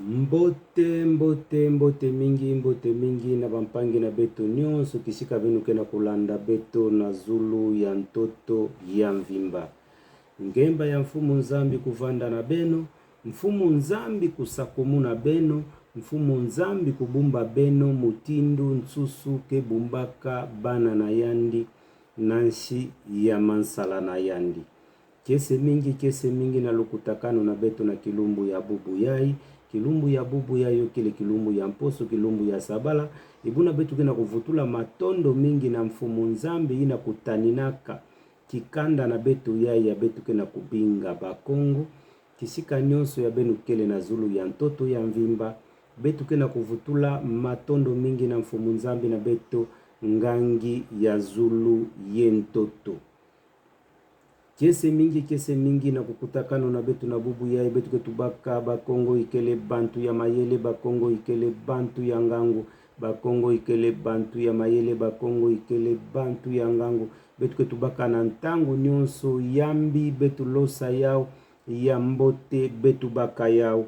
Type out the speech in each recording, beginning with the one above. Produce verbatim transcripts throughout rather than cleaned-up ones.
Mbote, mbote, mbote mingi, mbote mingi na bampangi na beto nyonso, kisika beno ke na kulanda beto na zulu ya ntoto ya mvimba. Ngemba ya Mfumu Nzambi kuvanda na beno, Mfumu Nzambi kusakumuna beno, Mfumu Nzambi kubumba beno mutindu nsusu ke bumbaka bana na yandi na nsi ya mansala na yandi. Kiese mingi, kiese mingi na lukutakanu na beto na kilumbu ya bubu yai. Kilumbu ya bubu yai yo kele kilumbu ya mposo, kilumbu ya sabala. Ebuna beto ke na kuvutula matondo mingi na Mfumu Nzambi yina kutaninaka kikanda na beto yai ya beto ke na kubinga Bakongo. Kisika nyonso ya beno kele na zulu ya ntoto ya mvimba, beto ke na kuvutula matondo mingi na Mfumu Nzambi na beto, ngangi ya zulu ye ntoto. Kiese mingi, kiese mingi na kukutakanu na beto na bubu yai. Beto ke tubaka Bakongo ikele bantu ya mayele, Bakongo ikele bantu ya ngangu, Bakongo ikele bantu ya mayele, Bakongo ikele bantu ya ngangu. Beto ke tubaka na ntangu nyonso, ya mbi beto losa yau, ya mbote beto baka yau.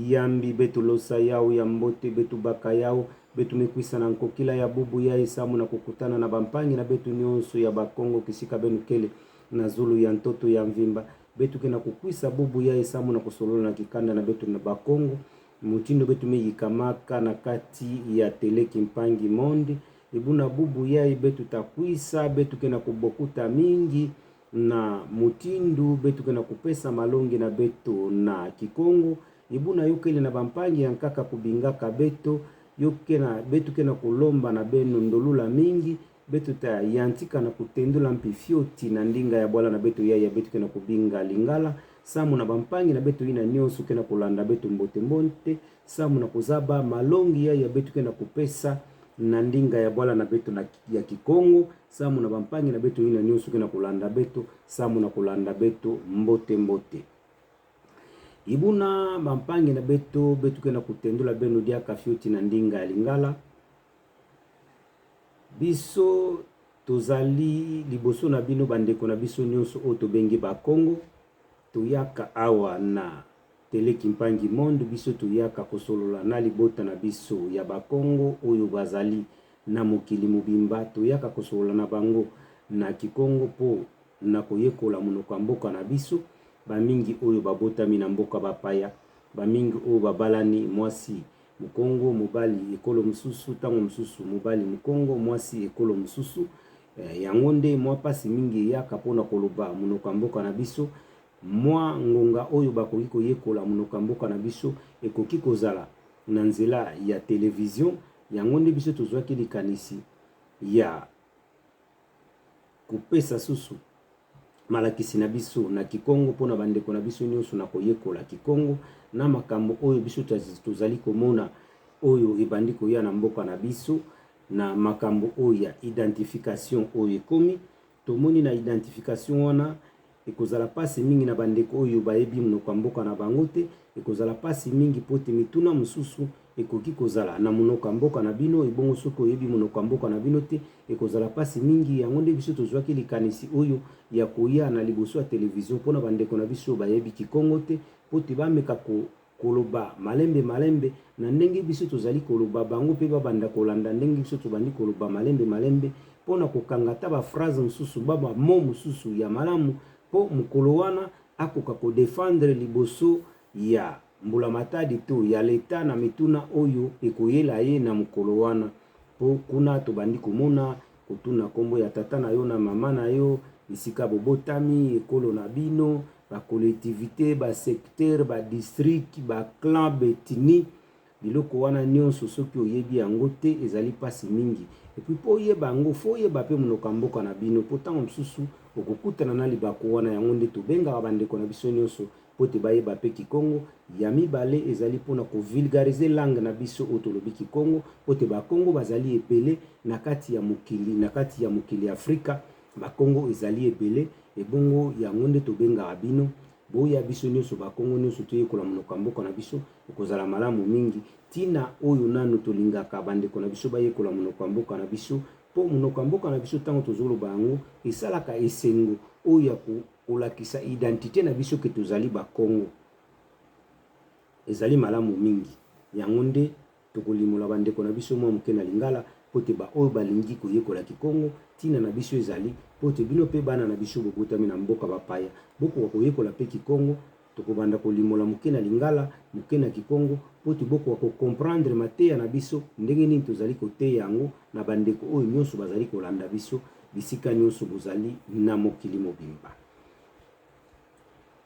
Ya mbi beto losa yau, ya mbote beto baka yau. Beto me kwisa na nkokila ya bubu yai samu na kukutana na bampangi na beto nyonso ya Bakongo kisika beno kele na zulu ya ntoto ya mvimba. Beto ke na kukwisa bubu yai samu na kusolola na kikanda na beto na Bakongo, mutindu beto me yikamaka na kati ya Télé Kimpangi Monde. Ebuna bubu yai beto ta kwisa, beto ke na kubokuta mingi na mutindu beto ke na kupesa malongi na beto na Kikongo. Ebuna yo kele na bampangi ya nkaka kubingaka beto, yo ke na, beto ke na kulomba na beno ndolula mingi, beto ta yantika na kutendula mpi fioti na ndinga ya bwala na beto yai ya beto ke na kubinga Lingala, samu na bampangi na beto yina nyonso ke na kulanda beto mbote mbote, samu na kuzaba malongi yai ya beto ke na kupesa na ndinga ya bwala na beto na, ya Kikongo, samu na bampangi na beto yina nyonso ke na kulanda beto, samu na kulanda beto mbote mbote. Ebuna bampangi na beto, beto ke na kutendula beno diaka fioti na ndinga ya Lingala. Biso tozali liboso na bino, bandeko na biso nyonso oyo tobengi Bakongo. Toyaka awa na Télé Kimpangi Monde, biso toyaka kosolola na libota na biso ya Bakongo oyo bazali na mokili mobimba. Toyaka kosolola na bango na Kikongo po na koyekola monoko ya mboka na biso. Bamingi oyo babotami na mboka bapaya, bamingi oyo babalani mwasi Mukongo, mobali ekolo mosusu, ntango mosusu mobali Mukongo, mwasi ekolo mosusu. Eh, yango nde mwa mpasi mingi eyaka mpo na koloba monoko ya mboka na biso. Mwa ngonga oyo bakoki koyekola monoko ya mboka na biso ekoki kozala na nzela ya télévision. Yango nde biso tozwaki likanisi ya kopesa susu malakisi na biso na Kikongo mpo na bandeko na biso nyonso na koyekola Kikongo, na makambo oyo biso taz-, tozali komona oyo ebandi koya na mboka na biso, na makambo oyo ya identification oyo ekomi. Tomoni na identification wana, ekozala mpasi mingi na bandeko oyo bayebi monoko ya mboka na bango te. Ekozala mpasi mingi mpo te mituna mosusu ekoki kozala na monoko ya mboka na bino, ebongo soki oyebi monoko ya mboka na bino te, ekozala mpasi mingi. Yango nde biso tozwaki likanisi oyo ya koya na liboso ya télévision mpo na bandeko na biso bayebi Kikongo te, mpo te bameka ko-, koloba malembe malembe, na ndenge biso tozali koloba, bango mpe babanda kolanda ndenge biso tobandi koloba malembe malembe, mpo na kokanga ata baphrase mosusu, ba, ba mot mosusu ya malamu, mpo mokolo wana akoka kodéfendre liboso ya mbulamatadi to ya leta na mituna oyo ekoyela ye na mokolo wana. Mpo kuna tobandi komona, kotuna nkombo ya tata na yo na mama na yo, esika bobotami, ekolo na bino, ba collectivité, ba secteur, ba district, ba clan, ba ethnie. Biloko wana nyonso, soki oyebi yango te, ezali mpasi mingi. Et puis, mpo oyeba yango, faut oyeba mpe monoko ya mboka na bino, mpo ntango mosusu okokutana na libaku wana. Yango nde tobengaka bandeko na biso nyonso mpo te bayeba mpe Kikongo. Ya mibale, ezali mpo na kovulgariser langue na biso oyo tolobi Kikongo, mpo te Bakongo bazali ebele na kati ya mokili, na kati ya mokili ya Afrika, Bakongo ezali ebele. Ebongo yango nde tobengaka bino, boya biso nyonso, Bakongo nyonso, toyekola monoko ya mboka na biso, ekozala malamu mingi. Ntina oyo nanu tolingaka bandeko na biso bayekola monoko ya mboka na biso, mpo monoko ya mboka na biso, ntango tozoloba yango, esalaka esengo oyo ya ko-, kolakisa identité na biso ke tozali Bakongo. Ezali malamu mingi. Yango nde tokolimola bandeko na biso mwa moke na Lingala, mpo te baoyo balingi koyekola Kikongo, ntina na biso ezali mpo te bino mpe bana na biso bobotami na mboka bapaya, bokoka koyekola mpe Kikongo. Tokobanda kolimola moke na Lingala, moke na Kikongo, mpo te bokoka kocomprendre mateya na biso, ndenge nini tozali koteya yango na bandeko oyo nyonso bazali kolanda biso, bisika nyonso bozali na mokili mobimba.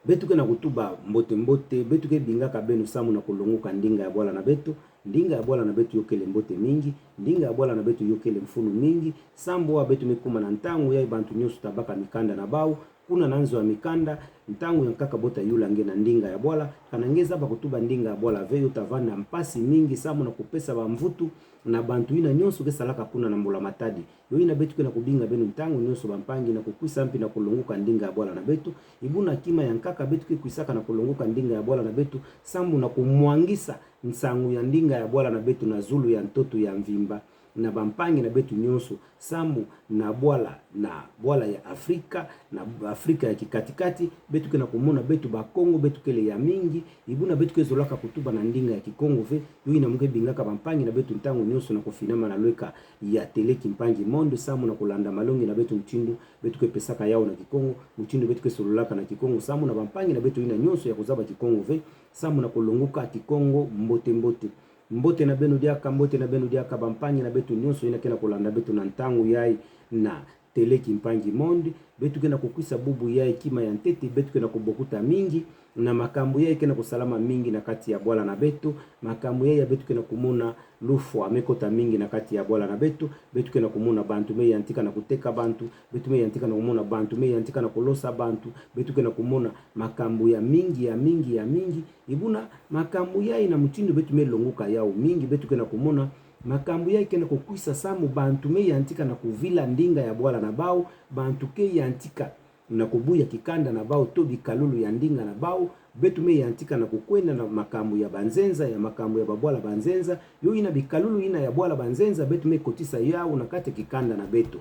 Beto ke na kutuba mbote mbote, beto ke bingaka beno sambu na kulonguka ndinga ya bwala na beto. Ndinga ya bwala na beto yo kele mbote mingi, ndinga ya bwala na beto yo kele mfunu mingi, sambu wa beto me kuma na ntangu yayi bantu nyonso ta baka mikanda na bau, kuna na nzo ya mikanda, ntangu ya nkaka bo ta yula nge na ndinga ya bwala, kana nge zaba kutuba ndinga ya bwala ve, yo ta vanda mpasi mingi sambu na kupesa bamvutu na bantu yina nyonso ke salaka kuna na mbula matadi. Yo yina beto ke na kubinga beno ntangu nyonso bampangi na kukwisa mpi na kulonguka ndinga ya bwala na beto. Ebuna kima ya nkaka beto ke kwisaka na kulonguka ndinga ya bwala na beto, sambu na kumwangisa nsangu ya ndinga ya bwala na beto na zulu ya ntoto ya mvimba, na bampangi na beto nyonso, sambu na bwala, na bwala ya Afrika, na Afrika ya kikatikati, beto ke na kumona beto Bakongo beto kele ya mingi, ebuna beto ke zolaka kutuba na ndinga ya Kikongo ve. Yo yina mu ke bingaka bampangi na beto ntangu nyonso na kufinama na lweka ya Télé Kimpangi Monde, sambu na kulanda malongi na beto mutindu beto ke pesaka yau na Kikongo, mutindu beto ke sololaka na Kikongo, sambu na bampangi na beto yina nyonso ya kuzaba Kikongo ve, sambu na kulonguka Kikongo mbote mbote. Mbote na beno diaka, mbote na beno diaka, bampangi na beto nyonso yina ke na kulanda beto na ntangu yayi na Télé Kimpangi Monde. Beto ke na kukwisa bubu yayi kima ya ntete, beto ke na kubokuta mingi na makambu yayi ke na kusalama mingi na kati ya bwala na beto. Makambu yayi ya beto ke na kumona lufwa me kota mingi na kati ya bwala na beto. Beto ke na kumona bantu me yantika na kuteka bantu. Beto me yantika na kumona bantu me yantika na kulosa bantu. Beto ke na kumona makambu ya mingi, ya mingi, ya mingi. Ebuna makambu yayi na mutindu beto me longuka yau mingi, beto ke na kumona makambu yayi ke na kukwisa sambu bantu me yantika na kuvila ndinga ya bwala na bau, bantu ke yantika na kubuya kikanda na bau to bikalulu ya ndinga na bau, beto me yantika na kukwenda na makambu ya banzenza, ya makambu ya babwala banzenza. Yo yina bikalulu yina ya bwala banzenza, beto me kotisa yau na kati ya kikanda na beto.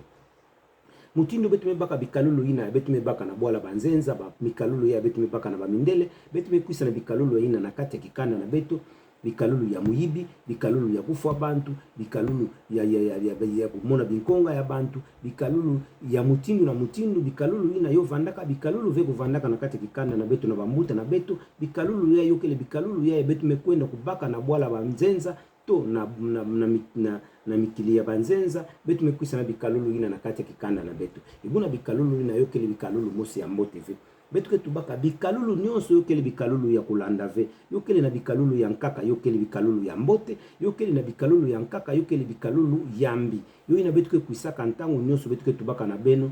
Mutindu beto me baka bikalulu yina beto me baka na bwala banzenza, ba mikalulu ya beto me baka na bamindele, beto me kwisa na bikalulu yina na kati ya kikanda na beto, bikalulu ya muyibi, bikalulu ya kufwa bantu, bikalulu ya, ya, ya, ya, ya kumona binkonga ya bantu, bikalulu ya mutindu na mutindu, bikalulu yina yo vandaka, bikalulu ve kuvandaka na kati ya kikanda na beto na bambuta na beto, bikalulu ya yo kele bikalulu ya beto me kwenda kubaka na bwala banzenza, to na, na, na mi-, na, na mikili ya banzenza, beto me kwisa na bikalulu yina na kati ya kikanda na beto. Ebuna bikalulu yina yo kele bikalulu mosi ya mbote ve. Beto ke tubaka bikalulu nyonso yo kele bikalulu ya kulanda ve. Yo kele na bikalulu ya nkaka, yo kele bikalulu ya mbote, yo kele na bikalulu ya nkaka, yo kele bikalulu ya mbi. Yo yina beto ke kwisaka ntangu nyonso beto ke tubaka na beno: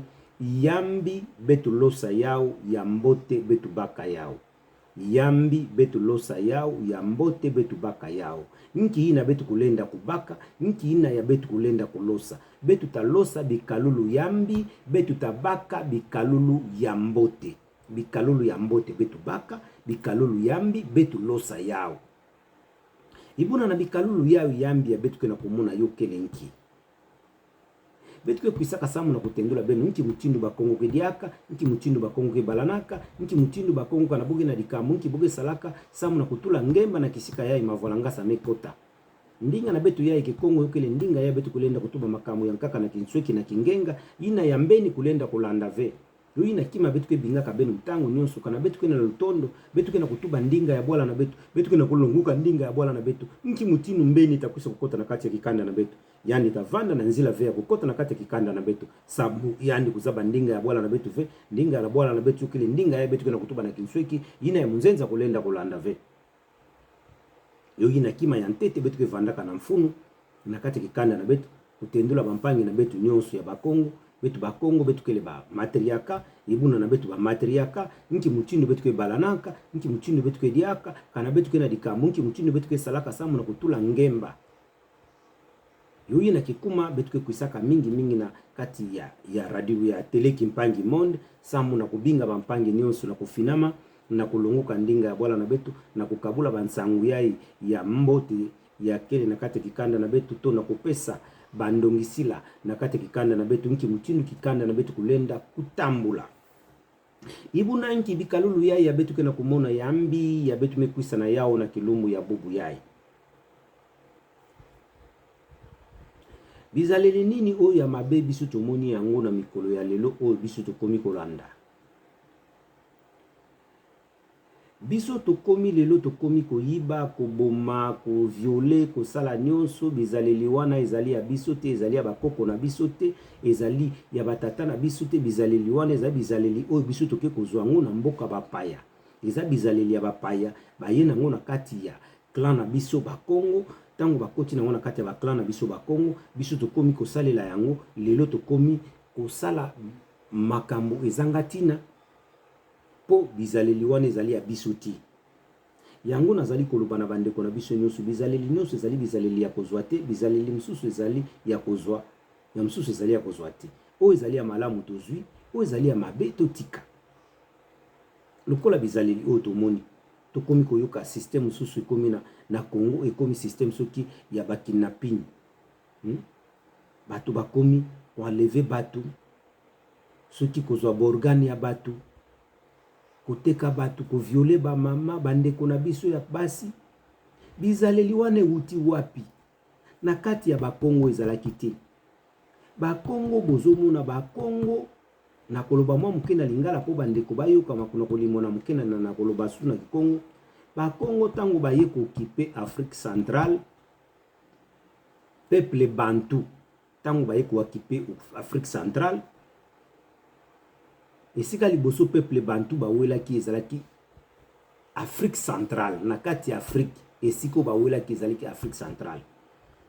ya mbi beto losa yau, ya mbote beto baka yau. Ya mbi beto losa yau, ya mbote beto baka yau. Nki yina beto kulenda kubaka, nki yina ya beto kulenda kulosa? Beto ta losa bikalulu ya mbi, beto ta baka bikalulu ya mbote. Bikalulu ya mbote beto baka, bikalulu ya mbi beto losa yau. Ebuna na bikalulu yau ya mbi ya beto ke na kumona yo kele nki? Beto ke kwisaka sambu na kutendula beno nki mutindu Bakongo ke diaka, nki mutindu Bakongo ke balanaka, nki mutindu Bakongo kana bo ke na dikambu nki bo ke salaka, sambu na kutula ngemba na kisika yayi mavwalangasa me kota. Ndinga na beto yayi Kikongo yo kele ndinga ya beto kulenda kutuba makambu ya nkaka na kinsweki na kingenga, yina ya mbeni kulenda kulanda ve. Yo yina kima beto ke bingaka beno ntangu nyonso, kana beto ke na lutondo, beto ke na kutuba ndinga ya bwala na beto, beto ke na kulonguka ndinga ya bwala na beto, nki mutindu mbeni ta kwisa kukota na kati ya kikanda na beto? Yandi ta vanda na nzila ve ya kukota na kati ya kikanda na beto, sambu yandi kuzaba ndinga ya bwala na beto ve. Ndinga ya bwala na beto yo kele ndinga ya beto ke na kutuba na kinsweki, yina ya munzenza kulenda kulanda ve. Yo yina kima ya ntete beto ke vandaka na mfunu na kati ya kikanda na beto, kutendula bampangi na beto nyonso ya Bakongo. Beto Bakongo beto kele ba matriarcat, ebuna na beto ba matriarcat, nki mutindu beto ke balanaka, nki mutindu beto ke diaka, kana beto ke na dikambu nki mutindu beto ke salaka sambu na kutula ngemba. Yo yina kikuma beto ke kwisaka mingi mingi na kati ya, ya radio ya Télé Kimpangi Monde, sambu na kubinga bampangi nyonso na kufinama na kulonguka ndinga ya bwala na beto, na kukabula bansangu yayi ya mbote ya kele na kati ya kikanda na beto, to na kupesa bandongisila na kati ya kikanda na beto, nki mutindu kikanda na beto kulenda kutambula. Ibu nanki bikalulu yai ya beto ke na kumona ya mbi, ya beto me kwisa na yau na kilumbu ya bubu yai. Bizaleli nini oyo ya mabe biso tomoni yango na mikolo ya lelo oyo biso tokomi kolanda? Biso tokomi lelo, tokomi koyiba, koboma, ko-violer, kosala nyonso. Bizaleli wana ezali ya biso te, ezali ya bakoko na biso te, ezali ya batata na biso te. Bizaleli wana ezali bizaleli oyo biso toke kozwa yango na mboka bapaya. Eza bizaleli ya bapaya, baye na yango na kati ya clan na biso Bakongo. Ntango bakoti na yango na kati ya baclan na biso Bakongo, biso tokomi kosalela yango. Lelo tokomi kosala makambo ezanga ntina, mpo bizaleli wana ezali ya biso te. Yango nazali koloba na bandeko na biso nyonso, bizaleli nyonso ezali bizaleli ya kozwa te, bizaleli mosusu ezali ya kozwa, ya mosusu ezali ya kozwa te. Oyo ezali ya malamu tozwi, oyo ezali ya mabe totika. Lokola bizaleli oyo tomoni, tokomi koyoka système mosusu ekomi na, na Congo, ekomi système soki ya bakidnapping. Hmm? Bato bakomi ko-enlever bato, soki kozwa baorgane ya bato, koteka bato, ko-violer bamama, bandeko na biso ya basi. Bizaleli wana euti wapi? Na kati ya Bakongo ezalaki te. Bakongo, bozomona Bakongo, nakoloba mwa moke na Lingala mpo bandeko bayoka, makono kolimwa na moke na, na, nakoloba susu na Kikongo. Bakongo, ntango baye ko-occuper Afrique centrale, peuple Bantu, ntango baye ko-occuper Afrique centrale, esika liboso peuple Bantu bawelaki ezalaki Afrique centrale. Na kati ya Afrique, esika bawelaki ezalaki Afrique centrale.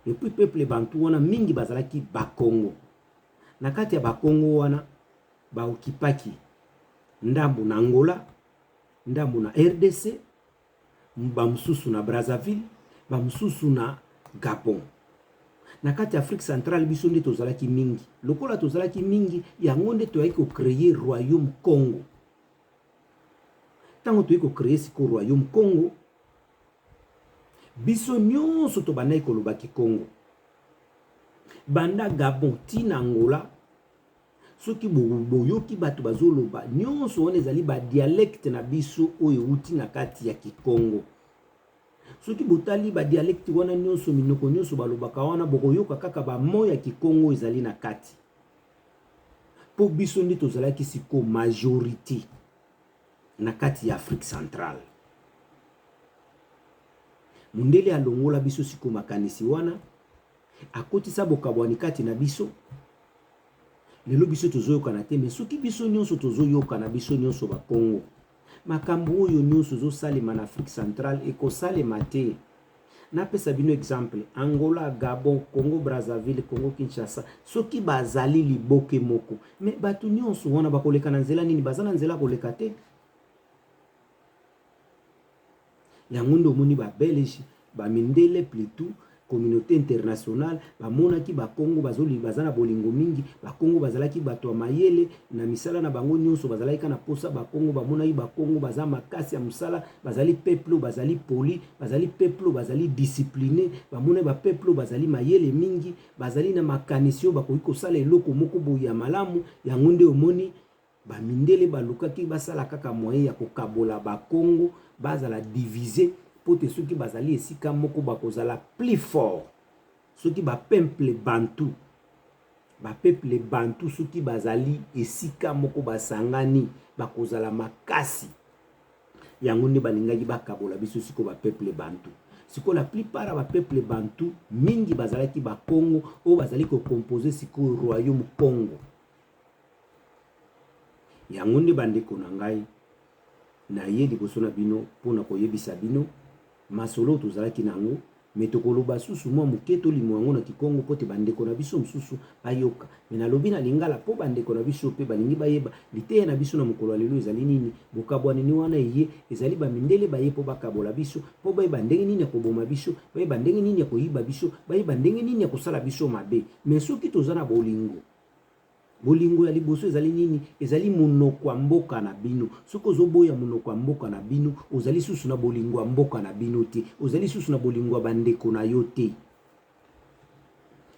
Et puis peuple Bantu wana mingi bazalaki Bakongo. Na kati ya Bakongo wana, ba-occupaki ndambo na Angola, ndambo na R D C, bamosusu na Brazzaville, bamosusu na Gabon. Na kati ya Afrique centrale, biso nde tozalaki mingi. Lokola tozalaki mingi, yango nde toyaki ko-créer Royaume Kongo. Ntango toyaki ko-créer sikoyo Royaume Kongo, biso nyonso tobandaki koloba Kikongo. Banda Gabon tii na Angola, soki bo-, boyoki bato bazoloba, nyonso wana ezali ba-dialecte na biso oyo euti na kati ya Kikongo. Soki botali ba-dialecte wana nyonso, minoko nyonso balobaka wana, bokoyoka kaka ba-mot ya Kikongo ezali na kati. Mpo biso nde tozalaki sikoyo majorité na kati ya Afrique centrale. Mundele alongola biso sikoyo makanisi wana, akotisa bokabwani kati na biso. Lelo biso tozoyokana te, mais soki biso nyonso tozoyokana, biso nyonso Bakongo, makambo oyo nyonso ezosalema na Afrique centrale ekosalema te. Napesa bino exemple, Angola, Gabon, Congo Brazzaville, Congo Kinshasa, soki bazali liboke moko, mais bato nyonso wana bakoleka na nzela nini? Baza na nzela koleka te. Yango nde omoni ba-Belge, bamindele plutôt, communauté internationale, bamonaki Bakongo bazoli-, baza na bolingo mingi, Bakongo bazalaki bato ya mayele, na misala na bango nyonso bazalaki kaka na posa Bakongo, bamonaki Bakongo baza makasi ya mosala, bazali peuple oyo bazali poli, bazali peuple oyo bazali discipliné, bamonaki ba-peuple oyo bazali mayele mingi, bazali na makanisi oyo bakoki kosala eloko moko boye ya malamu. Yango nde omoni bamindele balukaki basala kaka moyen ya kokabola Bakongo, bazala divisé, mpo te soki bazali esika moko bakozala plus fort. Soki ba-peuple Bantu, ba-peuple Bantu soki bazali esika moko basangani, bakozala makasi. Yango nde balingaki bakabola biso sikoyo ba-peuple Bantu. Sikoyo la plupart ya ba-peuple Bantu, mingi bazalaki Bakongo oyo bazali ko-composer sikoyo Royaume Kongo. Yango nde bandeko na ngai, naye liboso na bino mpo na koyebisa bino masolo oyo tozalaki na yango, mais tokoloba susu mwa moke, tolimwa yango na Kikongo mpo te bandeko na biso mosusu bayoka. Mais nalobi na Lingala mpo bandeko na biso mpe balingi bayeba liteya na biso na mokolo ya lelo ezali nini, bokabwani wana eye, ezali bamindele baye mpo bakabola biso, mpo bayeba ndenge nini ya koboma biso, bayeba ndenge nini ya koyiba biso, bayeba ndenge nini ya kosala biso mabe. Mais soki toza na bolingo, bolingo ya liboso ezali nini? Ezali monoko ya mboka na bino. Soki ozoboya monoko ya mboka na bino, ozali susu na bolingo ya mboka na bino te, ozali susu na bolingo ya bandeko na yo te.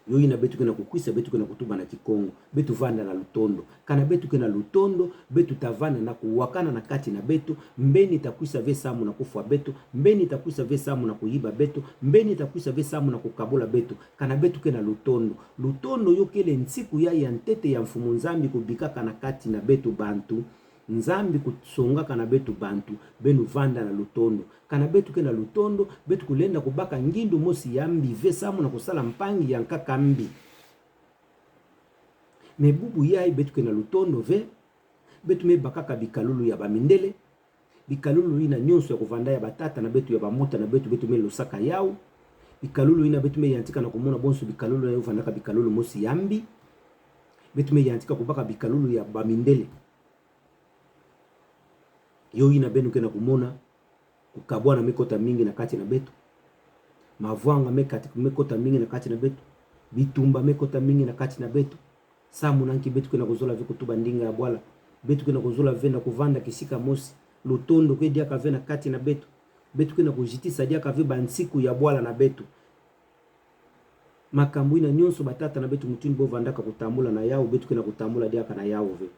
Yo ina beto ke na kukwisa, beto ke na kutuba na Kikongo. Beto vanda na lutondo. Kana beto ke na lutondo, beto ta vanda na kuwakana na kati na beto, mbeni ta kwisa ve samu na kufwa beto, mbeni ta kwisa ve samu na kuyiba beto, mbeni ta kwisa ve samu na kukabula beto. Kana beto ke na lutondo. Lutondo yo kele nsiku ya, ya ntete ya Mfumu Nzambi kubikaka na kati na beto bantu. Nzambi kusongaka na beto bantu, beno vanda na lutondo. Kana beto ke na lutondo, beto kulenda kubaka ngindu mosi ya mbi ve samu na kusala mpangi ya nkaka mbi. Mais bubu yayi beto ke na lutondo ve, beto me bakaka bikalulu ya bamindele, bikalulu ina nyonso ya kuvanda ya batata na beto, ya bambuta na beto, beto me losaka yawu. Bikalulu ina beto me yantika na kumona bonso bikalulu ina yo vandaka bikalulu mosi ya mbi. Beto me yantika kubaka bikalulu ya bamindele. Yo ina beno ke na kumona, kukabwana me kota mingi na kati na beto. Mavwanga me kati, me kota mingi na kati na beto. Bitumba me kota mingi na kati na beto. Samu na nki? Beto ke na kuzola ve kutuba ndinga ya bwala. Beto ke na kuzola ve na kuvanda kisika mosi. Lutondo ke diaka ve na kati na beto. Beto ke na kuzitisa diaka ve bansiku ya bwala na beto. Makambu ina nyonso batata na beto mutindu bo vandaka kutambula na yawu, beto ke na kutambula diaka na yawu ve.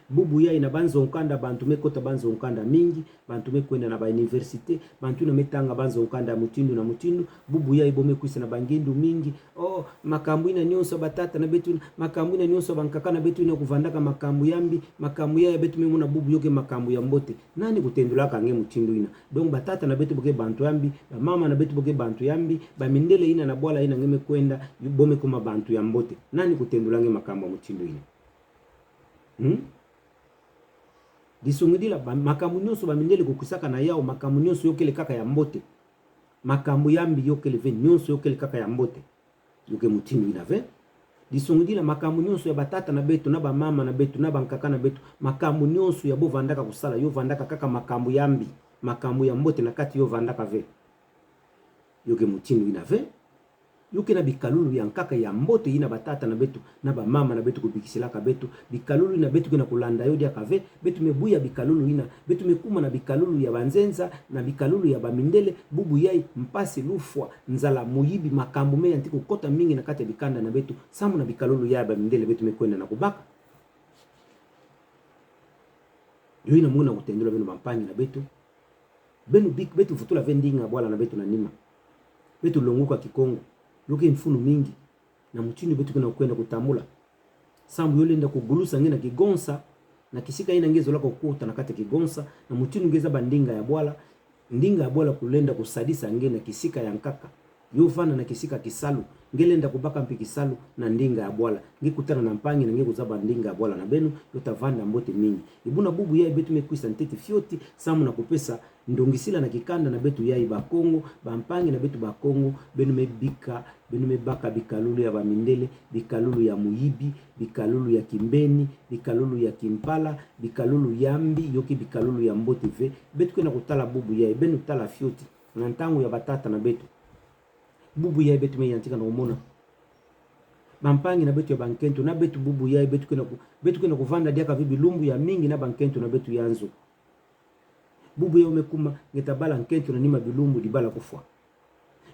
Bubu yayi na banzo nkanda, bantu me kota banzo nkanda mingi, bantu me kwenda na ba université, bantu ina me tanga banzo nkanda mutindu na mutindu. Bubu yayi bo me kwisa na bangindu mingi. Oh, makambu ina nyonso batata na beto, makambu ina nyonso bankaka na beto ina kuvandaka makambu ya mbi, makambu yayi beto me mona bubu yo ke makambu ya mbote. Nani kutendulaka nge mutindu ina? Donc batata na beto bo ke bantu ya mbi, bamama na beto bo ke bantu ya mbi, bamindele ina na bwala ina nge me kwenda, bo me kuma bantu ya mbote. Nani kutendula nge makambu ya mutindu ina? Hmm? Disongidila, ba, makambu nyonso bamindele kukwisaka na yawu, makambu nyonso yo kele kaka ya mbote. Makambu ya mbi yo kele ve, nyonso yo kele kaka ya mbote. Yo ke mutindu ina ve. Disongidila makambu nyonso ya batata na beto, na bamama na beto, na bankaka na beto, makambu nyonso ya bo vandaka kusala, yo vandaka kaka makambu ya mbi, makambu ya mbote na kati yo vandaka ve. Yo ke mutindu ina ve. Yo ke na bikalulu ya nkaka ya mbote ina batata na beto, na bamama na beto kubikisilaka beto, bikalulu ina beto ke na kulanda yo diaka ve, beto me buya bikalulu ina, beto me kuma na bikalulu ya banzenza, na bikalulu ya bamindele, bubu yayi mpasi, lufwa, nzala, muyibi, makambu me yantika kukota mingi na kati ya bikanda na beto, samu na bikalulu ya bamindele beto me kwenda na kubaka. Yo ina mu na kutendula beno bampangi na beto. Beno bik, beto vutula ve ndinga bwala na beto na nima. Beto longuka Kikongo. Yo ke mfunu mingi. Na mutindu beto ke na kwenda kutambula. Samu yo lenda kugulusa nge na kigonsa, na kisika ina nge zolaka kukota na kati ya kigonsa, na mutindu nge zaba ndinga ya bwala, ndinga ya bwala kulenda kusadisa nge na kisika ya nkaka. Yo vanda na kisika kisalu, nge lenda kubaka mpe kisalu na ndinga ya bwala. Nge kutana na mpangi na nge kuzaba ndinga ya bwala na beno, yo ta vanda mbote mingi. Ebuna bubu yayi beto me kwisa ntete fioti, samu na kupesa ndongisila na kikanda na beto yayi Bakongo, bampangi na beto Bakongo, beno me bika, beno me baka bikalulu ya bamindele, bikalulu ya muyibi, bikalulu ya kimbeni, bikalulu ya kimpala, bikalulu ya mbi, yo ke bikalulu ya mbote ve. Beto ke na kutala bubu yayi, beno tala fioti, na ntangu ya batata na beto. Bubu yayi beto me yantika na kumona bampangi na beto ya bankento na beto, bubu yayi beto ke na ku, beto ke na kuvanda diaka ve bilumbu ya mingi na bankento na beto ya nzo. Bubu yayi yo me kuma, nge ta bala nkento na nima bilumbu dibala kufwa.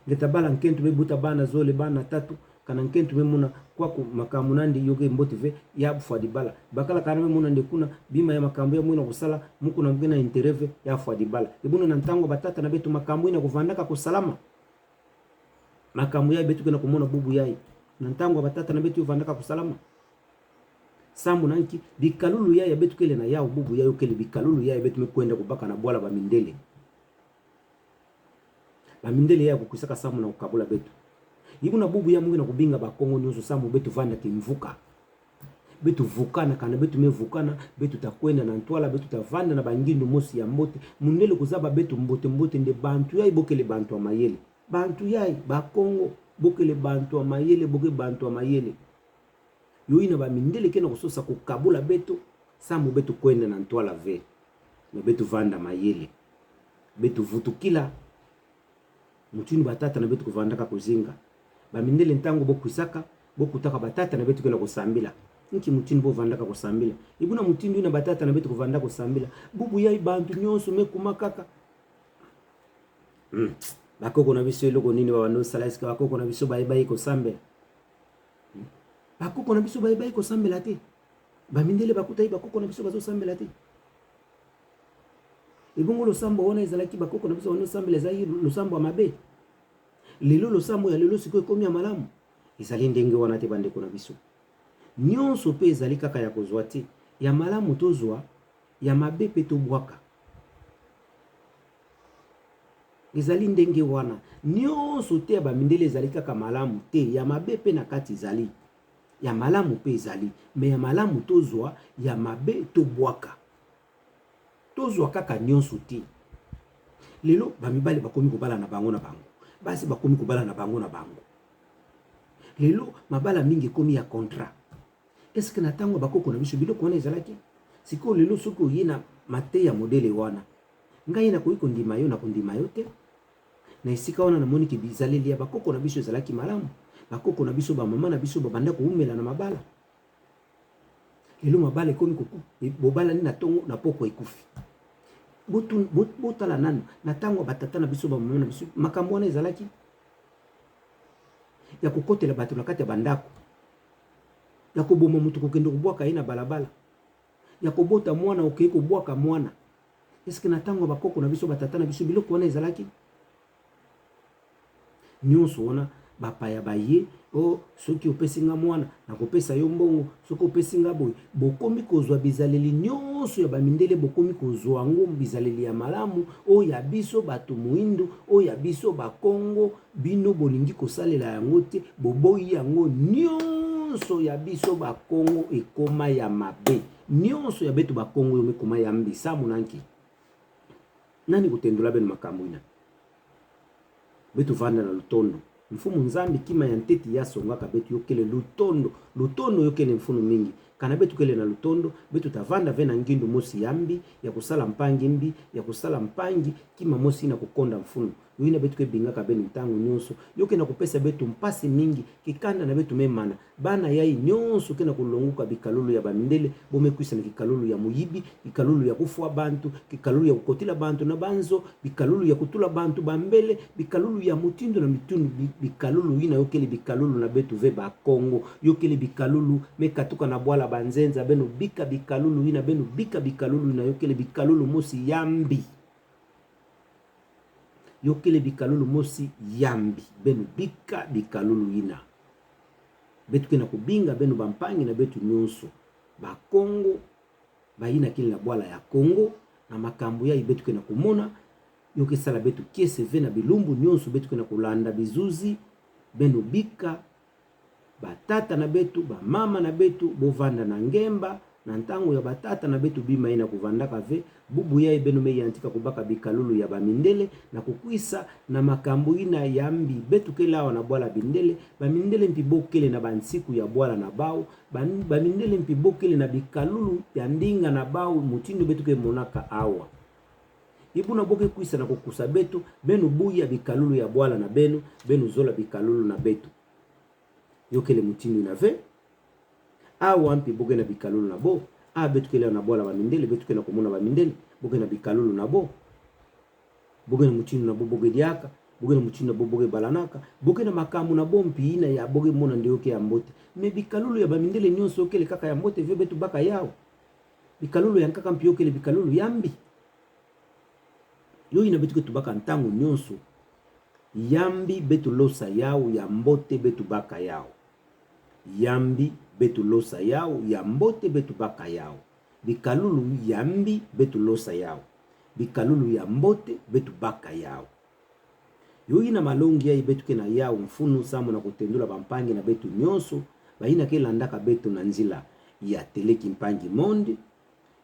Nge ta bala nkento me buta bana zole, bana tatu, kana nkento me mona kwaku makambu nandi yo ke mbote ve, ya fwa dibala. Bakala kana me mona nde kuna, bima ya makambu ya mwina kusala, mu kuna mu ke na intérêt ve, ya fwa dibala. Ebuna na ntangu ya batata na beto makambu ina kuvandaka kusalama. Makambu yayi beto ke na kumona bubu yayi. Na ntangu ya batata na beto yo vandaka kusalama. Samu na nki? Bikalulu yayi ya beto kele na yawu bubu yayi yo kele bikalulu yayi ya beto me kwenda kubaka na bwala bamindele. Bamindele yayi kukwisaka samu na kukabula beto. Ebuna bubu yayi mu nge na kubinga Bakongo nyonso samu beto vanda kimvuka. Beto vukana, kana beto me vukana, beto ta kwenda na ntwala, beto ta vanda na bangindu mosi ya mbote. Mundele kuzaba beto mbote mbote nde bantu yayi bo kele bantu ya mayele. Bantu yayi, Bakongo, bo kele bantu ya mayele, bo ke bantu ya mayele. Yo ina bamindele ke na kusosa kukabula beto, samu beto kwenda na ntwala ve. Mais beto vanda mayele. Beto vutukila. Mutindu batata na beto kuvandaka kuzinga. Bamindele ntangu bo kwisaka, bo kutaka batata na beto ke na kusambila. Nki mutindu bo vandaka kusambila? Ebuna mutindu ina batata na beto kuvanda kusambila, bubu yayi bantu nyonso me kuma kaka. Hmm. Bakoko na biso eloko nini ba banda kosala, est-ce que bakoko na biso baye baye kosambela? Bakoko na biso baye baye kosambela te. Bamindele bakuta ye bakoko na biso bazosambela te. Ebongo losambo wana ezalaki bakoko na biso bazosambela ezalaki losambo ya mabe. Lelo losambo ya lelo sikoyo ekomi ya malamu. Ezali ndenge wana te bandeko na biso. Nyonso pe ezali kaka ya kozwa te. Ya malamu tozwa, ya mabe pe tobwaka. Ezali ndenge wana. Nyonso te ya bamindele ezali kaka malamu te. Ya mabe pe na kati ezali. Ya malamu pe ezali. Mais ya malamu tozwa, ya mabe tobwaka. Tozwa kaka nyonso te. Lelo, bamibali bakomi kobala na bango na bango. Basi bakomi kobala na bango na bango. Lelo, mabala mingi ekomi ya contrat. Est-ce que na ntango ya bakoko na biso biloko wana ezalaki? Sikoyo lelo soki oye na mateya modele wana, ngai nakoki kondima yo, nakondima yo te. Na esika wana namoni ke bizaleli ya bakoko na biso ezalaki malamu. Bakoko na biso, bamama na biso babanda koumela na mabala. Lelo mabala ekomi koku-, e, bobalani na ntongo, na pokwa ekufi. Botu-, bo-, botala nanu, na ntango ya batata na biso, bamama na biso, makambo wana ezalaki? Ya kokotela bato na kati ya bandako. Ya koboma moto kokende kobwaka ye na balabala. Ya kobota mwana, okei kobwaka mwana. Est-ce que na ntango ya bakoko na biso, batata na biso, biloko wana ezalaki? Nyonso wana, bapaya baye, oh, soki opesi nga mwana, nakopesa yo mbongo, soki opesi nga boye. Bokomi kozwa bizaleli nyonso ya bamindele, bokomi kozwa yango bizaleli ya malamu, oyo ya biso bato moindo, oyo ya biso Bakongo, bino bolingi kosalela yango te, boboyi yango. Nyonso ya biso Bakongo ekoma ya mabe. Nyonso ya beto Bakongo yo me koma ya mbi, samu na nki? Nani kotendola beno makambo yina? Beto vanda na lutondo. Mfumu Nzambi, kima ya ntete ya songaka beto, yo kele lutondo. Lutondo yo kele mfunu mingi. Kana beto kele na lutondo, beto ta vanda ve na ngindu mosi ya mbi, ya kosala mpangi mbi, ya kosala mpangi kima mosi yina kokonda mfunu. Yo yina beto ke bingaka beno ntangu nyonso. Yo ke na kopesa beto mpasi mingi, kikanda na beto me mana. Bana yai nyonso ke na kolonguka bikalulu ya bamindele, bo me kwisa na kikalulu ya moyibi, kikalulu ya kofwa bantu, kikalulu ya kokotila bantu na banzo, bikalulu ya kotula bantu bambele, bikalulu ya mutindu na mutindu, bi-, bikalulu yina yo kele bikalulu na beto ve Bakongo, yo kele bikalulu me katuka na bwala banzenza, beno bika bikalulu yina, beno bika bikalulu yina, yo kele bikalulu mosi ya mbi. Yo kele bikalulu mosi ya mbi, beno bika bikalulu yina. Beto ke na kobinga beno bampangi na beto nyonso Bakongo, bayina kele na bwala ya Kongo, na makambo yai beto ke na komona, yo ke sala beto kiese ve na bilumbu nyonso beto ke na kolanda bizuzi, beno bika, batata na beto, bamama na beto, bo vanda na ngemba, na ntangu ya batata na beto bima yina kovandaka ve, bubu yai beno me yantika kobaka bikalulu ya bamindele, na kokwisa na makambo yina ya mbi, beto kele awa na bwala bindele, bamindele mpi bo kele na bansiku ya bwala na bau, ba-, bamindele mpi bo kele na bikalulu ya ndinga na bau, mutindu beto ke monaka awa. Ebuna bo ke kwisa na kokusa beto, beno buya bikalulu ya bwala na beno, beno zola bikalulu na beto. Yo kele mutindu yina ve. Awa mpi bo ke na bikalulu na bo. A beto kele na bwala bamindele, beto ke na komona bamindele, bo ke na bikalulu na bo. Bo ke na mutindu na bo bo ke diaka, bo ke na mutindu na bo bo ke balanaka, bo ke na makambo na bo mpi yina ya bo ke mona nde yo ke ya mbote. Mais bikalulu ya bamindele nyonso yo kele kaka ya mbote ve, beto baka yau. Bikalulu ya nkaka mpi yo kele bikalulu ya mbi. Yo yina beto ke tubaka ntangu nyonso. Ya mbi beto losa yau, ya mbote beto baka yau. Ya mbi beto losa yau, ya mbote beto baka yau. Bikalulu ya mbi beto losa yau. Bikalulu ya mbote beto baka yau. Yo yina malongi yai beto ke na yau mfunu samu na kotendula bampangi na beto nyonso, bayina ke landaka beto na nzila ya Télé Kimpangi Monde.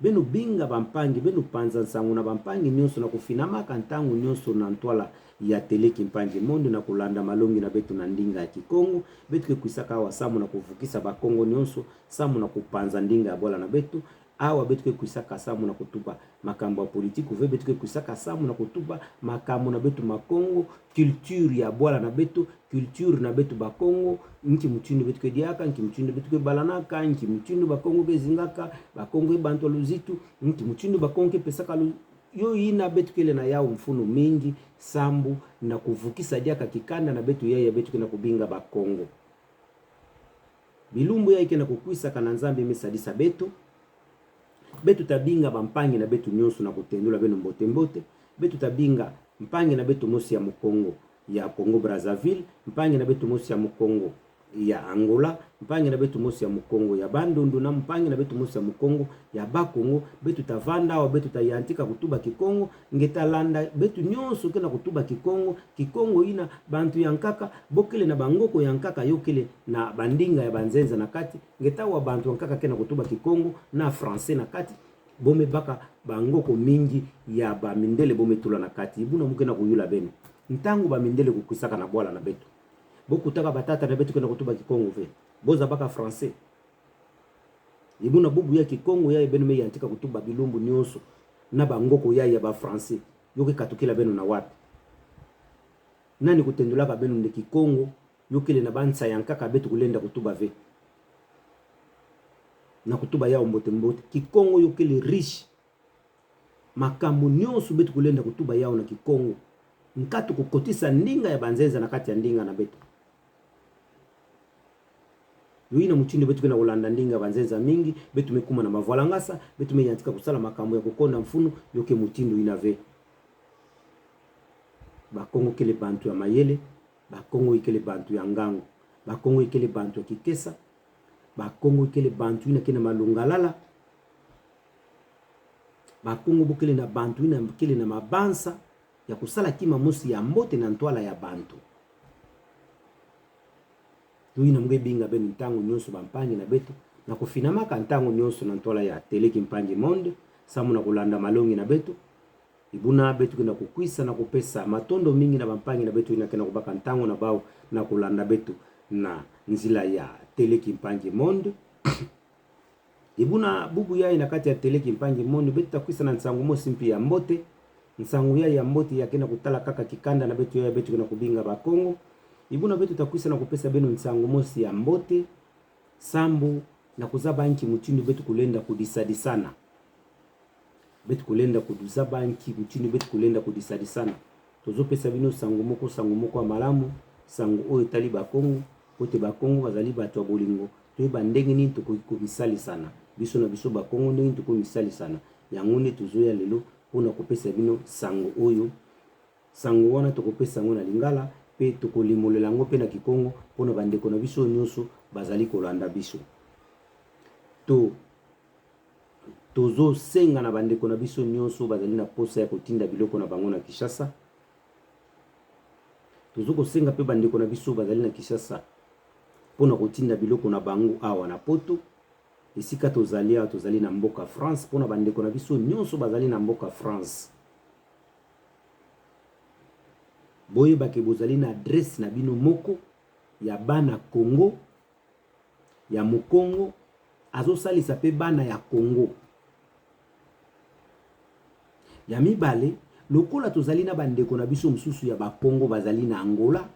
Beno binga bampangi, beno panza nsangu na bampangi nyonso na kofinamaka ntangu nyonso na ntwala ya Télé Kimpangi Monde na kolanda malongi na beto na ndinga ya Kikongo. Beto ke kwisaka awa samu na kovukisa Bakongo nyonso, samu na kopanza ndinga ya bwala na beto. Awa beto ke kwisaka samu na kotuba makambo ya politiki ve, beto ke kwisaka samu na kotuba makambo na beto Makongo, culture ya bwala na beto, culture na beto Bakongo, nki mutindu beto ke diaka, nki mutindu beto ke balanaka, nki mutindu Bakongo ke zingaka, Bakongo e bantu ya luzitu, nki mutindu Bakongo ke pesaka lu-, yo yina beto kele na yau mfunu mingi, sambu na kovukisa diaka kikanda na beto yai ya beto ke na kobinga Bakongo. Bilumbu yayi ke na kukwisaka na Nzambi me sadisa beto. Beto tabinga bampangi na beto nyonso na kutendula beno mbote mbote. Beto tabinga mpangi na beto mosi ya Mukongo ya Congo Brazzaville, mpangi na beto mosi ya Mukongo ya Angola, mpangi na beto mosi ya Mukongo ya Bandundu, na mpangi na beto mosi ya Mukongo ya Bas-Congo. Beto tavanda awa, beto tayantika kutuba Kikongo, nge talanda beto nyonso ke na kutuba Kikongo. Kikongo yina bantu ya nkaka, bo kele na bangoko ya nkaka yo kele na bandinga ya banzenza na kati, nge tawa bantu ya nkaka ke na kutuba Kikongo na français na kati, bo me baka bangoko mingi ya bamindele bo me tula na kati. Buna mu ke na kuyula beno. Ntangu bamindele kukwisaka na bwala na beto, bo kutaka batata na beto ke na kutuba Kikongo ve, bo zabaka français. Buna bubu ya Kikongo yayi beno me yantika kutuba bilumbu nyonso na bangoko yayi ya ba français, yo ke katukila beno na wapi? Nani kutendulaka beno nde Kikongo yo kele na bansa ya nkaka beto kulenda kutuba ve, na kutuba yau mbote mbote? Kikongo yo kele riche. Makambu nyonso beto kulenda kutuba yau na Kikongo. Nkatu kukotisa ndinga ya banzenza na kati ya ndinga na beto. Yo yina mutindu beto ke na kulanda ndinga ya banzenza mingi, beto me kuma na mavwalangasa, beto me yantika kusala makambu ya kukonda mfunu. Yo ke mutindu yina ve. Bakongo kele bantu ya mayele, Bakongo ikele bantu ya ngangu, Bakongo ikele bantu ya kikesa, Bakongo ikele bantu yina ke na malungalala. Bakongo bo kele na bantu yina kele na mabanza ya kusala kima mosi ya mbote na ntwala ya bantu. Yo yina mu nge binga beno ntangu nyonso bampangi na beto, na kufinamaka ntangu nyonso na ntwala ya Télé Kimpangi Monde, samu na kulanda malongi na beto. Buna beto ke na kukwisa na kupesa matondo mingi na bampangi na beto yina ke na kubaka ntangu na bau na kulanda beto na nzila ya Télé Kimpangi Monde. Buna bubu yayi na kati ya Télé Kimpangi Monde, beto takwisa na nsangu mosi mpe ya mbote. Nsangu yayi ya mbote ya ke na kutala kaka kikanda na beto yayi beto ke na kubinga Bakongo. Buna beto takwisa na kupesa beno nsangu mosi ya mbote, sambu na kuzaba nki mutindu beto kulenda kudisadisana. Beto kulenda kuduzaba nki mutindu beto kulenda kudisadisana. Tozopesa bino sango moko, sango moko ya malamu, sango oyo etali Bakongo, mpo te Bakongo bazali bato ya bolingo, toyeba ndenge nini tokoki komisalisana. Biso na biso Bakongo, ndenge nini tokoki komisalisana. Yango nde tozoya lelo mpo na kopesa bino sango oyo. Sango wana tokopesa yango na Lingala, mpe tokolimolela yango mpe na Kikongo, mpo na bandeko na biso nyonso bazali kolanda biso. To Tozosenga na bandeko na biso nyonso bazali na posa ya kotinda biloko na bango na Kinshasa. Tozokosenga mpe bandeko na biso bazali na Kinshasa mpo na kotinda biloko na bango awa na Poto. Esika tozali awa, tozali na mboka France, mpo na bandeko na biso nyonso bazali na mboka France. Boyeba ke bozali na adresse na bino moko ya bana Congo, ya Mukongo, azosalisa mpe bana ya Congo. Ya mibale, lokola tozali na bandeko na biso mosusu ya Bakongo bazali na Angola,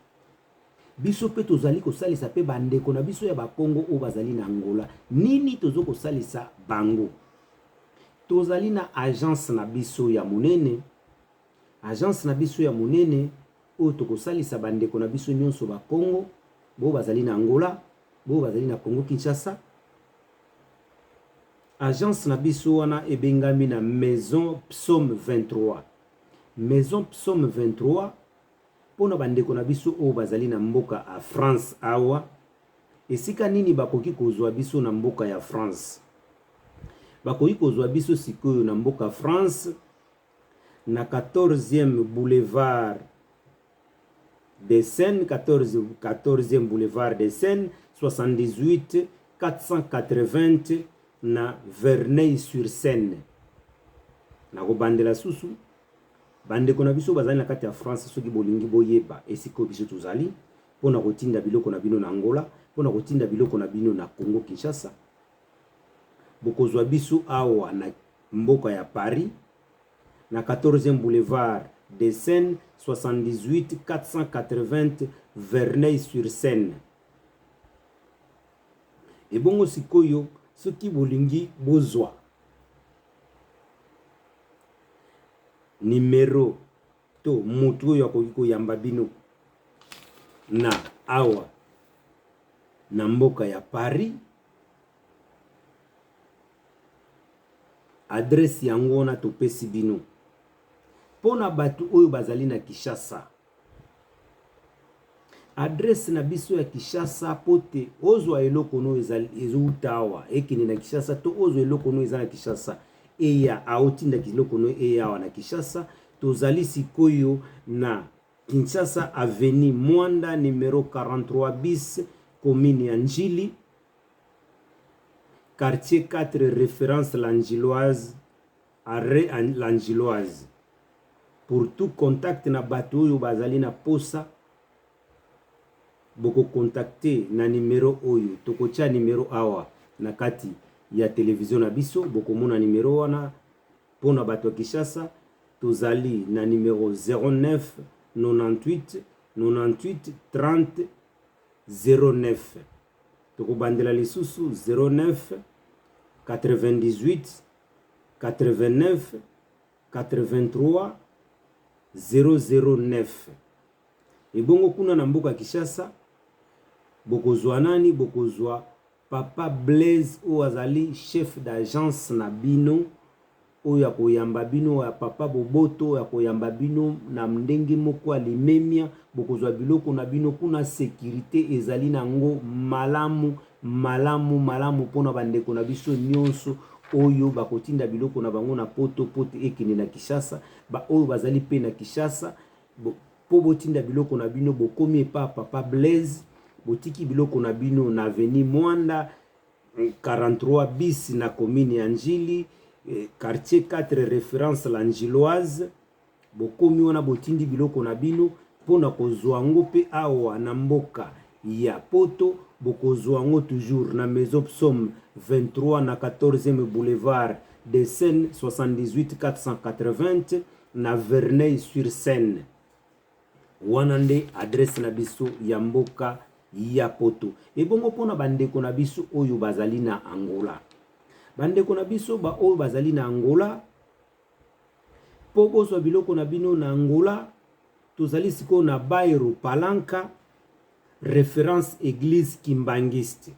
biso mpe tozali kosalisa mpe bandeko na biso ya Bakongo oyo bazali na Angola. Nini tozokosalisa bango? Tozali na agence na biso ya monene, agence na biso ya monene oyo tokosalisa bandeko na biso nyonso Bakongo, bo bazali na Angola, bo bazali na Congo Kinshasa. Agence na biso wana ebengami na Maison Psaume vingt-trois. Maison Psaume vingt-trois, mpo na bandeko na biso oyo bazali na mboka ya France awa, esika nini bakoki kozwa biso na mboka ya France? Bakoki kozwa biso sikoyo na mboka France, na quatorzième boulevard de Seine, quatorze, quatorzième boulevard de Seine, soixante-dix-huit quatre cent quatre-vingts, na Verneuil-sur-Seine. Nakobandela lisusu, bandeko na biso bazali na kati ya France, soki bolingi boyeba esika oyo biso tozali, mpo na kotinda biloko na bino na Angola, mpo na kotinda biloko na bino na Congo Kinshasa, bokozwa biso awa na mboka ya Paris, na quatorzième boulevard de Seine, soixante-dix-huit quatre cent quatre-vingts, Verneuil-sur-Seine. Ebongo sikoyo, soki bolingi bozwa numéro to moto oyo akoki koyamba bino na awa na mboka ya Paris. Adresse yango wana topesi bino. Mpo na bato oyo bazali na Kinshasa, adresse na biso ya Kinshasa, mpo te ozwa eloko no ezali, ezouta awa, ekende na Kinshasa, to ozwa eloko no eza na Kinshasa, eya, otinda eloko no eya awa na Kinshasa. Tozali sikoyo na Kinshasa, avenue Muanda, numéro quarante-trois bis, commune ya N'djili, quartier quatre, référence La N'djiloise, arrêt An-, La N'djiloise. Pour tout contact na bato oyo bazali na posa, boko contacter na numéro oyo. Tokotia numéro awa na kati ya télévision na biso, bokomona numéro wana. Mpo na bato ya Kinshasa, tozali na numéro zéro neuf, nonante-huit, nonante-huit, trente, zéro neuf. Tokobandela lisusu: zéro neuf, quatre-vingt-dix-huit, quatre-vingt-neuf, quatre-vingt-trois, zéro zéro neuf. Ebongo kuna na mboka Kinshasa, bokozwa nani? Bokozwa Papa Blaise, oyo azali chef d'agence na bino, oyo akoyamba bino, ya papa boboto, oyo akoyamba bino na ndenge moko ya limemia. Bokozwa biloko na bino kuna, sécurité ezali na yango malamu, malamu, malamu mpo na bandeko na biso nyonso oyo bakotinda biloko na bango na Poto, mpo te ekende na Kinshasa. Baoyo bazali mpe na Kinshasa, bo-, mpo botinda biloko na bino, bokomi epa Papa Blaise, botiki biloko na bino na avenue Muanda, quarante-trois bis, na commune ya N'djili, eh, quartier quatre, référence La N'djiloise. Bokomi wana, botindi biloko na bino. Mpo na kozwa yango mpe awa na mboka ya Poto, bokozwa yango toujours na Maison Psaume vingt-trois, na quatorzième boulevard de Seine, soixante-dix-huit quatre cent quatre-vingts, na Verneuil-sur-Seine. Wana nde adresse na biso ya mboka ya Poto. Ebongo mpo na bandeko na biso oyo bazali na Angola. Bandeko na biso baoyo bazali na Angola, mpo bozwa biloko na bino na Angola, tozali sikoyo na Bairro Palanca, référence église kimbanguiste.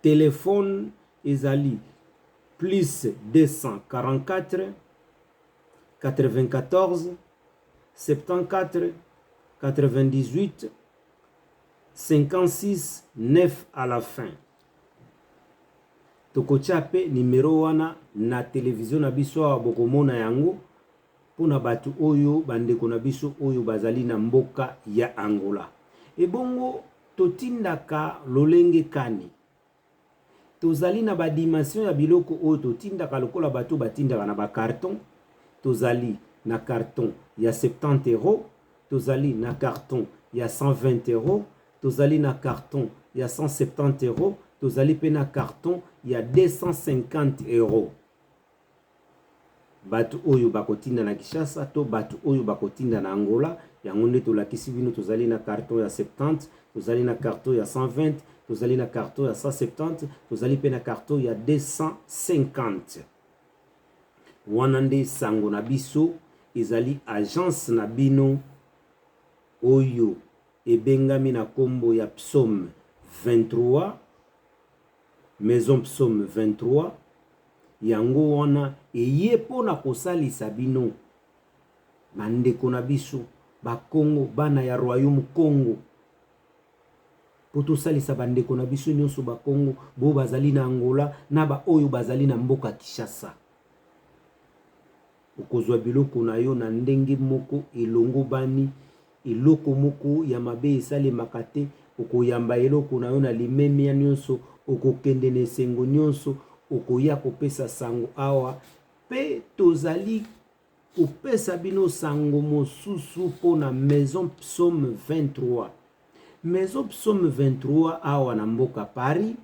Téléphone ezali plus deux cent quarante-quatre, quatre-vingt-quatorze, septante-quatre, quatre-vingt-dix-huit, cinquante-six, neuf à la fin. Tokotia mpe numéro wana na télévision na biso awa, bokomona yango, mpo na bato oyo, bandeko na biso oyo bazali na mboka ya Angola. Ebongo totindaka lolenge kani? Tozali na ba dimension ya biloko oyo totindaka, lokola bato batindaka na ba carton. Tozali na carton ya septante euros, tozali na carton ya cent vingt euros, tozali na carton ya cent septante euros, tozali mpe na carton ya deux cent cinquante euros. Bato oyo bakotinda na Kinshasa to bato oyo bakotinda na Angola, yango nde tolakisi bino, tozali na carton ya septante, tozali na carton ya cent vingt, tozali na carton ya cent septante, tozali mpe na carton ya deux cent cinquante. Wana nde sango na biso, ezali agence na bino oyo ebengami na nkombo ya Psaume vingt-trois, Maison Psaume vingt-trois. Yango wana eye mpo na kosalisa bino, bandeko na biso Bakongo, bana ya Royaume Kongo, mpo tosalisa bandeko na biso nyonso Bakongo, baoyo bazali na Angola na baoyo bazali na mboka Kinshasa. Okozwa biloko na yo na ndenge moko elongobani, eloko moko ya mabe esalemaka te. Okoyamba eloko na yo na limemia nyonso, okokende na esengo nyonso, okoya kopesa sango awa. Mpe tozali kopesa bino sango mosusu mpo na Maison Psaume vingt-trois. Maison Psaume vingt-trois awa na mboka Paris,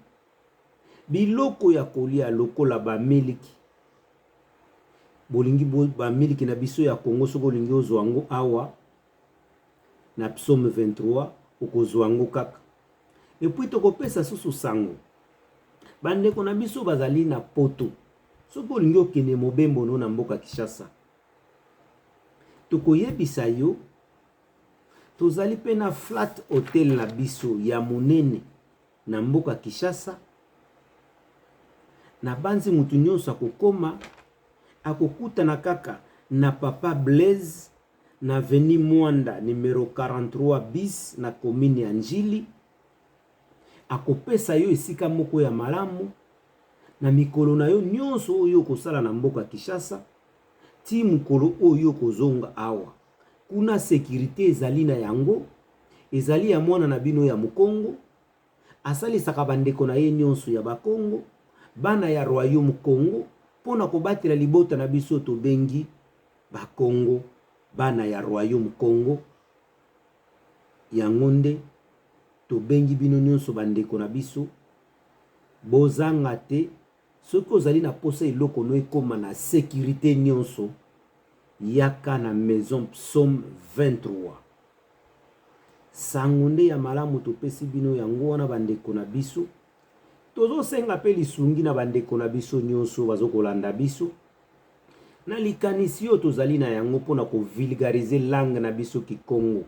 biloko ya kolia lokola bamiliki. Bolingi bo-, bamiliki na biso ya Congo, soki olingi ozwa yango awa na Psaume vingt-trois, okozwa yango kaka. Et puis tokopesa susu sango, bandeko na biso bazali na Poto, soki olingi okende mobembo no na mboka Kinshasa, tokoyebisa yo. Tozali mpe na flat hotel na biso ya monene. na mboka Kinshasa. Nabanzi mutu nyonso akokoma, akokutana kaka na Papa Blaise, na avenue Muanda, numéro quarante-trois bis, na commune ya Ndjili. Akopesa yo esika moko ya malamu, na mikolo na yo nyonso oyo okosala na mboka Kinshasa, tii mokolo oyo okozonga awa. Kuna sécurité ezali na yango, ezali ya mwana na bino ya Mukongo, asalisaka bandeko na ye nyonso ya Bakongo, bana ya Royaume Kongo, mpo na kobatela libota na biso tobengi Bakongo, bana ya Royaume Kongo. Yango nde tobengi bino nyonso bandeko na biso, bozanga te, soki ozali na posa eloko no ekoma na sécurité nyonso, yaka na Maison Psaume vingt-trois. Sango nde ya malamu topesi bino yango wana bandeko na biso. Tozosenga mpe lisungi na bandeko na biso nyonso bazokolanda biso. Na likanisi oyo tozali na yango mpo na kovulgariser langue na biso Kikongo.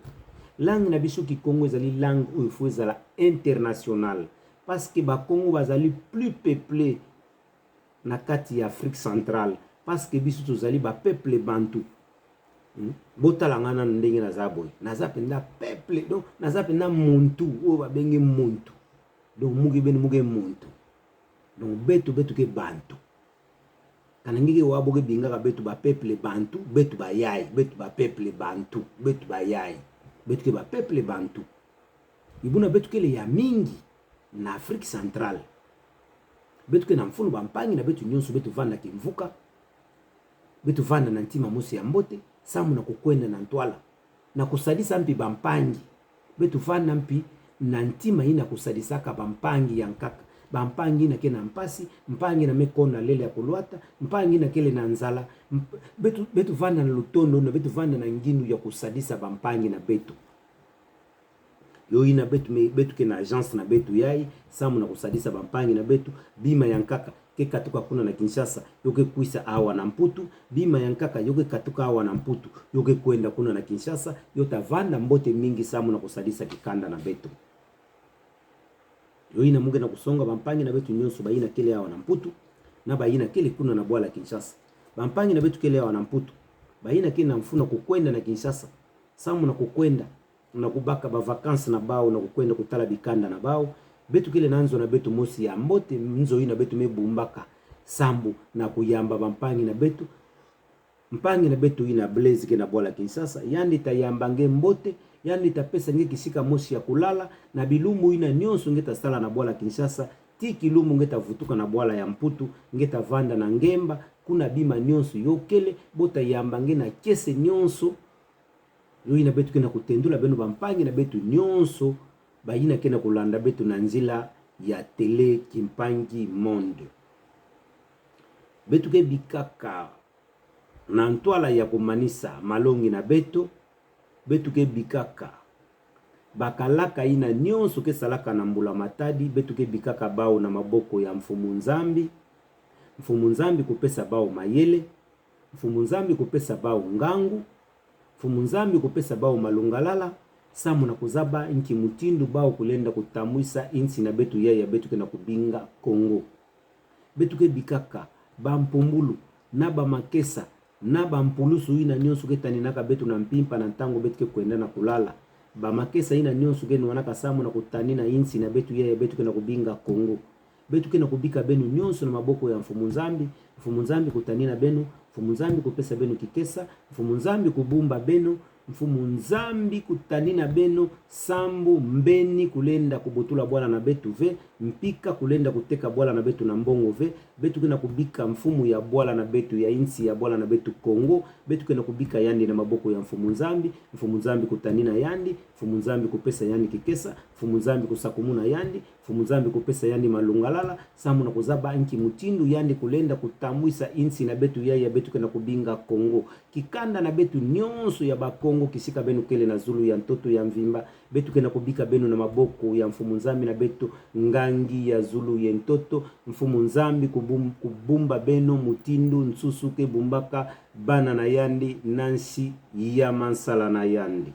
Langue na biso Kikongo ezali langue oyo faut ezala internationale. Parce que Bakongo bazali plus peuplés na kati ya Afrique centrale. Parce que biso tozali ba peuple bantu. Hmm? Botala nga nanu ndenge naza boye. Naza mpenza peuple, donc naza mpenza muntu, oyo babengi muntu. Donc muke beno muke muntu. Donc beto, beto ke bantu. Kana nge ke wa bo ke bingaka beto ba peuple bantu, beto bayai, beto ba peuple bantu, beto bayai. Beto ke ba peuple bantu. Ebuna beto kele ya mingi na Afrique centrale. Beto ke na mfunu bampangi na beto nyonso, beto vanda kimvuka. Beto vanda na ntima mosi ya mbote, samu na kokwenda na ntwala, na kosadisa mpi bampangi. Beto vanda mpi na ntima yina kosadisaka bampangi ya nkaka. Bampangi yina ke na mpasi, mpangi yina me kona lele ya kolwata, mpangi yina kele na nzala. Mp-, beto, beto vanda na lutondo, na beto vanda na ngindu ya kosadisa bampangi na beto. Yo yina beto me, beto ke na agence na beto yai, samu na kosadisa bampangi na beto. Bima ya nkaka ke katuka kuna na Kinshasa, yo ke kwisa awa na Mputu. Bima ya nkaka yo ke katuka awa na Mputu, yo ke kwenda kuna na Kinshasa. Yo ta vanda mbote mingi samu na kosadisa kikanda na beto. Yo yina muke na kusonga bampangi na beto nyonso, bayina kele awa na Mputu, na bayina kele kuna na bwala Kinshasa. Bampangi na beto kele awa na Mputu, bayina ke na mfunu ya kokwenda na Kinshasa, samu na kokwenda na kobaka ba vacances na bau, na kokwenda kotala bikanda na bau. Beto kele na nzo na beto mosi ya mbote, nzo yina beto me bumbaka sambu na koyamba bampangi na beto. Mpangi na beto yina Blaise ke na bwala Kinshasa, yandi ta yamba nge mbote, yandi ta pesa nge kisika mosi ya kolala, na bilumbu yina nyonso nge ta sala na bwala Kinshasa, tii kilumbu nge ta vutuka na bwala ya Mputu, nge ta vanda na ngemba. Kuna bima nyonso yo kele, bo ta yamba nge na kiese nyonso. Yo yina beto ke na kotendula beno bampangi na beto nyonso, bayina ke na kolanda beto na nzila ya Télé Kimpangi Monde. Beto ke bikaka na ntwala ya komanisa malongi na beto. Beto ke bikaka bakalaka yina nyonso ke salaka na Mbula Matadi, beto ke bikaka bau na maboko ya Mfumu Nzambi. Mfumu Nzambi kopesa bau mayele, Mfumu Nzambi kopesa bau ngangu, Mfumu Nzambi kopesa bau malungalala, samu na kozaba nki mutindu bau kolenda kotambwisa insi na beto yai ya beto ke na kobinga Kongo. Beto ke bikaka bampumbulu, na bamakesa, na bampulusu yina nyonso ke taninaka beto na mpimpa na ntangu beto ke kwenda na kolala. Bamakesa yina nyonso ke nwanaka samu na kotanina insi na beto yai ya beto ke na kobinga Kongo. Beto ke na kobika beno nyonso na maboko ya Mfumu Nzambi. Mfumu Nzambi kotanina beno, Mfumu Nzambi kopesa beno kikesa, Mfumu Nzambi kobumba beno, Mfumu Nzambi kotanina beno, sambu mbeni kolenda kobotula bwala na beto ve, mpika kolenda koteka bwala na beto na mbongo ve. Beto ke na kobika mfumu ya bwala na beto, ya insi ya bwala na beto Kongo, beto ke na kobika yandi na maboko ya Mfumu Nzambi. Mfumu Nzambi kotanina yandi, Mfumu Nzambi kopesa yandi kikesa, Mfumu Nzambi kosakumuna yandi, Mfumu Nzambi kopesa yandi malungalala, samu na kozaba nki mutindu yandi kolenda kotambwisa insi na beto yai ya beto ke na kobinga Kongo. Kikanda na beto nyonso ya Bakongo, kisika beno kele na zulu ya ntoto ya mvimba, beto ke na kobika beno na maboko ya Mfumu Nzambi na beto, ngangi ya zulu ye ntoto. Mfumu Nzambi kobum-, kobumba beno mutindu nsusu ke bumbaka bana na yandi na nsi ya mansala na yandi.